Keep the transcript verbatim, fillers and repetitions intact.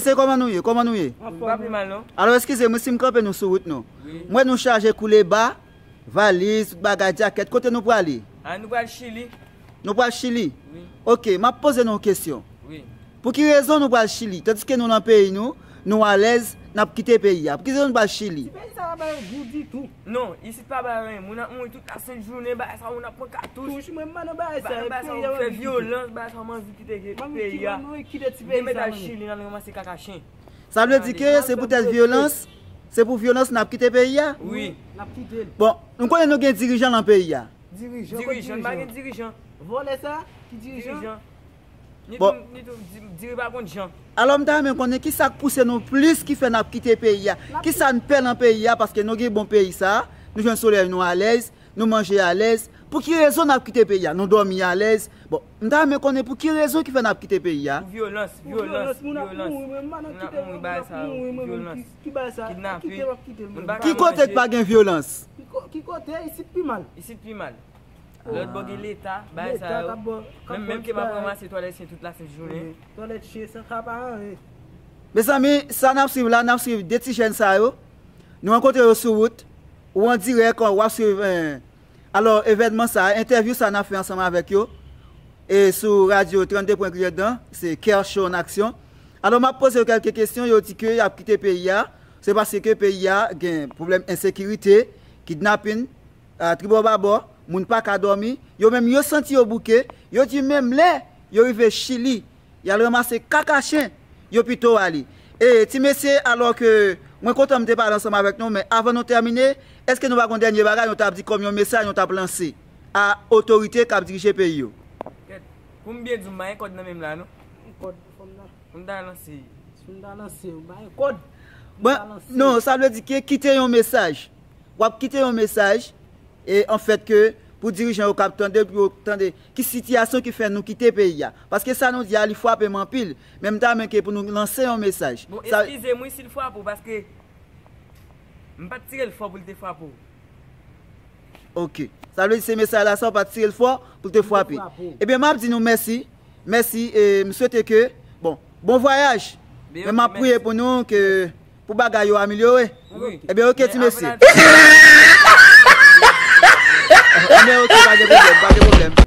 Mesye, kòman nou ye? Kòman nou ye? Anfòm. Pa pi mal non. Alò, eskize mwen si m kanpe nou sou wout nou. Mwen nou chaje kouleba, valiz, tout bagay, djakèt. Kote nou prale? Ah, nou pral Chili. Nou pral Chili? Wi. Ok, m ap poze nou yon kesyon. Wi. Pou ki rezon nou pral Chili? Tandiske nou nan peyi nou, nou alèz, n ap kite peyi a. Pou ki rezon nou pral Chili? Peyi sa pa bay gou ditou. Non, isit pa bay anyen. Moun ap mouri tout la sent jounen, bagay sa moun ap pran katouch. Touch mwen m pa nan bagay sa. Bagay sa moun fè vyolans, bagay sa moun anvi kite peyi a. Mwen kite ti Gen peyi sa meta mwen. Chili nan ranmase kaka chen. Sa vle di ke se poutèt vyolans, se pou vyolans n ap kite peyi a? Wi. N ap kite l. Bon, nou konnen nou gen dirijan nan peyi a. Dirijan, Dirijan, pa gen dirijan. Vòlè sa ki dirijan. Dirijan. Ni Bon. Tou, ni tou, di- diri pa konn jan. Alò m ta renmen konnen ki sa k pouse nou plis ki fè n ap kite peyi a. Ki sa n pè nan peyi a paske nou gen bon peyi sa, nou jwenn solèy nou alèz, nou manje alèz. Pou ki rezon n ap kite peyi a? Nou dòmi alèz. Bon, m ta renmen konnen pou ki rezon ki fè n ap kite peyi a. Pou vyolans, Pou vyolans, vyolans, moun ap vyolans. Mouri, mwen m pa nan Moun ap kite, mouri, moun bagay ap sa yo, mouri, mwen menm vyolans. ki- ki bagay sa. Kidnapin. Kite m ap kite l, Moun mwen. pa Ki kote k pa gen vyolans? Ki ko- Ki kote? Isit pi mal. Isit pi mal. Lòt bò gen leta, bagay sa yo. Menm menm ke m ap ranmase twalèt chen tout la sent jounen. Twalèt chen san ka pa anyen. Mezanmi, sa n ap swiv la, n ap swiv de ti jèn sa yo. Nou rankontre yo sou wout. Ou an dirèk, w ap swiv, eh, alò, evènman sa, entèvyou sa n ap fè ansanm avèk yo. E sou radyo trannde pwen kriye dan, se Kershaw an aksyon. Alò, m ap poze yo kèlke kesyon, yo di ke y ap kite peyi a. Se paske peyi a gen pwoblèm ensekirite, kidnapin, a tribò babò, moun pa ka dòmi, yo menm yo santi yo bouke, yo di menm lè yo rive Chili, y al ranmase kaka chen, yo pito ale. E ti mesye, alò ke mwen kontan m te pale ansanm avèk nou, men avan nou tèmine, èske nou pa gon dènye bagay nou t ap di kòm yon mesaj nou t ap lanse a otorite k ap dirije peyi yo? Kèt, pou m byen di w, m pa gen kòd nan men m la non. Kòd fòm nan. Pou m ta lanse. Si m ta lanse, m pa gen kòd. Bon, non, sa vle di ke kite yon mesaj. W ap kite yon mesaj, e anfèt ke pou dirijan yo k ap tande, pou yo tande ki sitiyasyon ki fè nou kite peyi a. Paske sa nou di a, li frape m anpil. Men m ta renmen ke pou nou lanse yon mesaj. Bon, Sa- eskize m wi si l frape w, paske m pa t tire l fò pou l te frape w. Ok. Sa vle di se mesaj la sa, w pa t tire l fò pou l te frape. Ebyen, m ap di nou mèsi. Mèsi, e m swete ke, bon, bon vwayaj. Men m ap priye pou nou ke pou bagay yo amelyore. Ebyen, ok, ti mesye. Ebyen, ok, pa gen pwoblèm, pa gen pwoblèm.